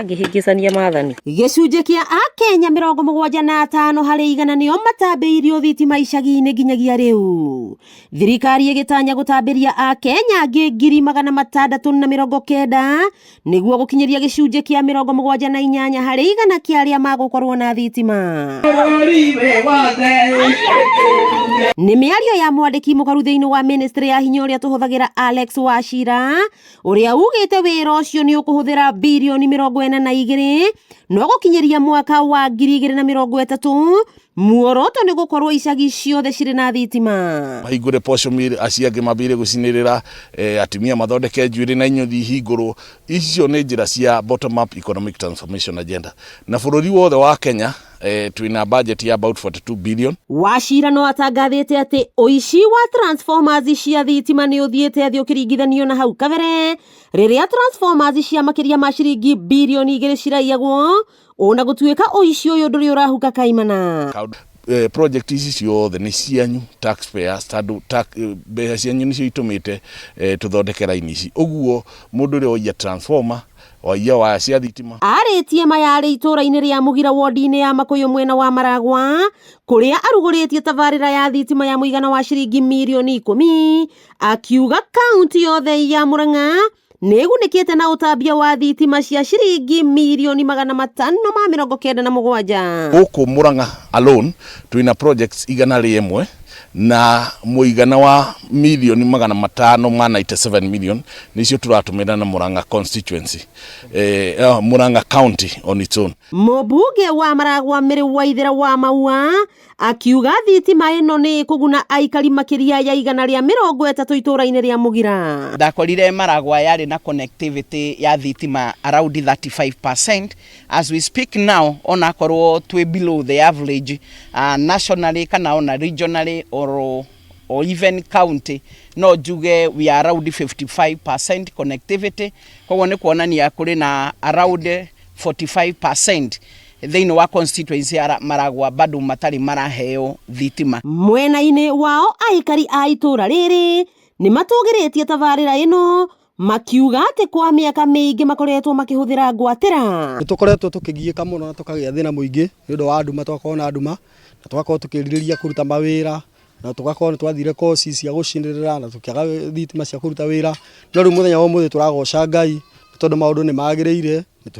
Angĩhĩngĩcania maathani. Gĩcunjĩ kĩa Akenya 75 harĩ igana nĩo matambĩirio thitima icagi-inĩ nginyagia rĩu. Thirikari ĩgĩtanya gũtambĩria Akenya angĩ 690,000 nĩguo gũkinyĩria gĩcunjĩ kĩa 78 harĩ igana kĩa arĩa magũkorwo na thitima. Nĩ mĩario ya mwandĩki mũkaru thĩinĩ wa ministry ya hinya ũrĩa tũhũthagĩra Alex Wachira ũrĩa ugĩte wĩra ũcio nĩ ũkũhũthĩra birioni 42 no gũkinyĩria mwaka wa 2030 muoroto nĩ gũkorwo icagi ciothe cirĩ na thitima. Mahingũre posho mill, acio angĩ mambĩrĩrie gũcinĩrĩra, atumia mathondeke njuĩrĩ na inyũthi ihingũrwo. Icio nĩ njĩra cia bottom up economic transformation agenda. Na bũrũri wothe wa Kenya twĩna budget ya about 42 billion. Wachira no atangathĩte atĩ ũici wa transformers cia thitima nĩ ũthiĩte thĩ ũkĩringithanio na hau kabere rĩrĩa transformers cia makĩria ma ciringi birioni 2 ciraiyagwo ona gũtuĩka ũici ũyũ ndũrĩ ũrahuka kaimana. Project ici ciothe nĩ cianyu taxpayers, tondũ mbeca cianyu nĩcio itũmĩte tũthondeke raini ici. Ũguo mũndũ ũrĩa waiya transformer, waiya waya cia thitima. Arĩtie maya arĩ itũũra-inĩ rĩa Mũgira wodi-inĩ ya Makũyũ mwena wa Maragwa kũrĩa arugũrĩtie tabarĩra ya thitima ya mũigana wa ciringi mirioni 10 akiuga kaunti yothe ya Murang'a nĩĩgunĩkĩte na ũtambia wa thitima cia ciringi mirioni 597. Gũkũ Murang'a alone twĩna projects 101 na mũigana wa mirioni 597 million nĩcio tũratũmĩra na Murang'a constituency, Murang'a county on its own. Mũmbunge wa Maragwa Mary Waithera wa Maua akiuga thitima ĩno nĩ ĩkũguna aikari makĩria ya 130 itũũra-inĩ rĩa Mũgira. Ndakorire Maragwa yarĩ na connectivity ya thitima around 35% as we speak now, onakorwo twĩ below the average nationally kana ona regionally or even county, no njuge we are around 55% connectivity. Koguo nĩ kuonania kũrĩ na around 45% thĩinĩ wa constituency ya Maragwa bado matarĩ maraheo thitima. Mwena-inĩ wao aikari a itũũra rĩrĩ nĩ matũgĩrĩtie tabarĩra ĩno makiuga atĩ kwa mĩaka mĩingĩ makoretwo makĩhũthĩra ngwatĩra. Nĩ tũkoretwo tũkĩgiĩka mũno na tũkagĩa thĩna mũingĩ nĩ ũndũ wa nduma, tũgakorwo na nduma na tũgakorwo tũkĩrirĩria kũruta mawĩra na tũgakorwo nĩ twathire koci cia gũcinĩrĩra na tũkĩaga thitima cia kũruta wĩra. No rĩu mũthenya wa ũmũthĩ tũragoca Ngai nĩ tondũ maũndũ nĩ magĩrĩire, nĩ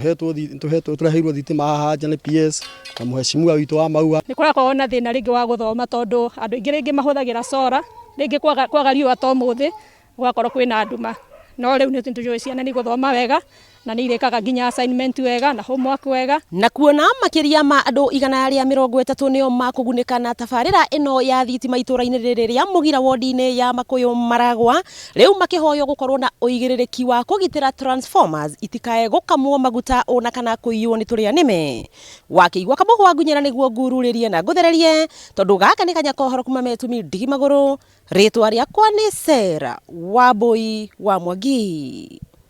tũhetwo tũreheirwo thitima haha nja nĩ PS na mũheshimiwa witũ wa Maua. Nĩ kũrakorwo na thĩna rĩngĩ wa gũthoma tondũ andũ aingĩ rĩngĩ mahũthagĩra solar, rĩngĩ kwaga riũa ta ũmũthĩ gũgakorwo kwĩna nduma. No rĩu nĩ tũĩ ciana nĩ igũthoma wega na nĩ irĩkaga nginya assignment wega na homework wega. Na kuona makĩria ma andũ 130 nĩo makũgunĩka na tabarĩra ĩno ya thitima itũũra-inĩ rĩrĩ rĩa Mũgira wodi-inĩ ya Makũyũ Maragwa, rĩu makĩhoywo gũkorwo na ũigĩrĩrĩki wa kũgitĩra transformers itikae gũkamwo maguta ona kana kũiywo nĩ tũrĩa nĩme. Wakĩigua kamũhwa ngunyĩra nĩguo ngururĩrie na ngũthererie tondũ gaka nĩ kanya kohoro kuma Metumi ndigi magũrũ. Rĩtwa rĩakwa nĩ Sarah Wambui wa Mwangi.